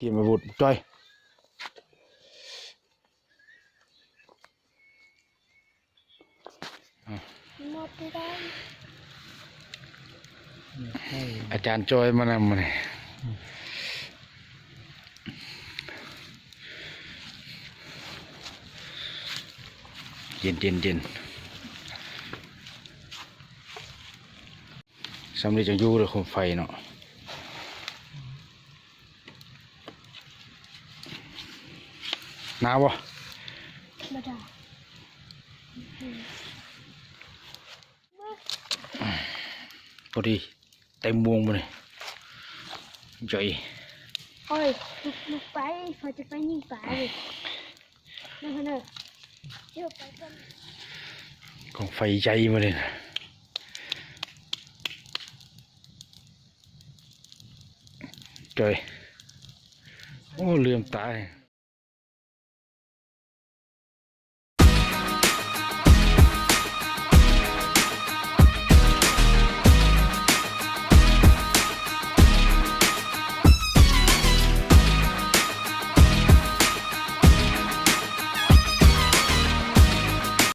ກຽມອາວຸດ ຈ່ອຍ. ອາຈານຈ່ອຍມານຳມື້ນີ້. ເຢັນໆໆ. ສ່ຳນີ້ຈັ່ງຢູ່ເດີໂຄມໄຟເນາະ. ໜາວບໍ່? ບໍ່ໜາວ. ພໍດີເຕັມໂມງມື້ນີ້ ຈ່ອຍ. ໂອ້ຍ ລຸກ ລຸກໄປ ຂ້ອຍຈະໄປຍິງປາເລີຍ. ນັ້ນເດີ ເຈົ້າໄປກ່ອນ. ກອງໄຟໃຫຍ່ມື້ນີ້ນະ ຈ່ອຍ. ໂອ້ ເຫຼືອມຕາ.